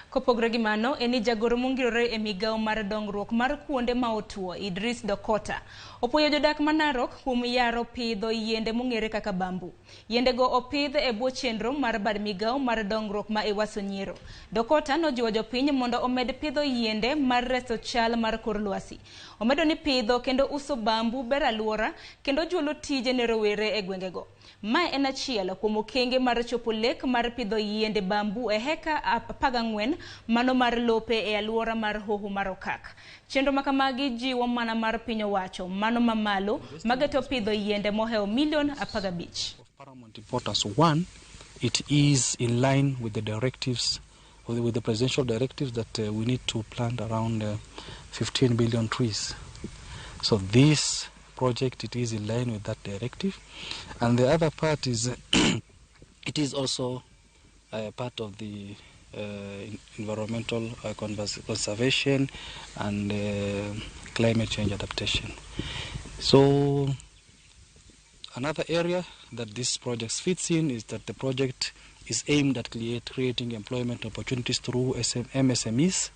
Kopogore gi mano, en ni jagoro mongirore e migawo mar dongruok mar kuonde ma otuo, Idris Dokota, opuoyo jodak ma Narok kuom yaro pidho yiende mong'ere kaka bamboo. Yiendego opidh e bwo chenro mar bad migawo mar dongruok ma Ewaso Nyiro. Dokota nojiwo jopiny mondo omed pidho yiende mar reso chal mar kor lwasi. Omedo ni pidho kendo uso bamboo ber aluora kendo juolo tije ne rowere e gwengego. Mae en achiel kuom okenge mar chopo lek mar pidho yiende bamboo e heka 14 mano mar lope e aluora mar hoho mar Okak. Chenro makamagi jiwo mana mar piny owacho mano mamalo mageto pidho yiende mohewo milion 15. Of paramount importance. One, it is in line with the directives, with the presidential directives that we need to plant around 15 billion trees. So this project, it is in line with that directive. And the other part is it is also part of the environmental conservation and climate change adaptation. So another area that this project fits in is that the project is aimed at creating employment opportunities through MSMEs,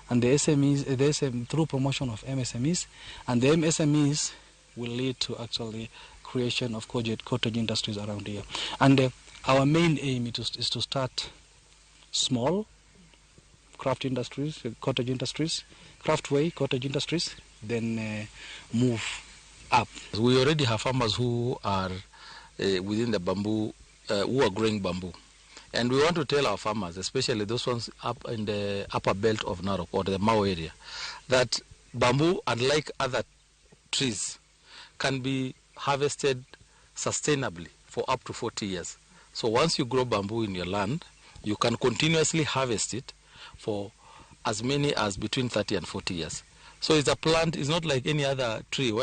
and the SMEs, the SM, through promotion of MSMEs, and the MSMEs will lead to actually creation of cottage industries around here. And our main aim is to start small craft industries, cottage industries, craft way cottage industries, then move up. We already have farmers who are within the bamboo, who are growing bamboo. And we want to tell our farmers, especially those ones up in the upper belt of Narok or the Mau area, that bamboo, unlike other trees, can be harvested sustainably for up to 40 years. So once you grow bamboo in your land, you can continuously harvest it for as many as between 30 and 40 years. So it's a plant, it's not like any other tree.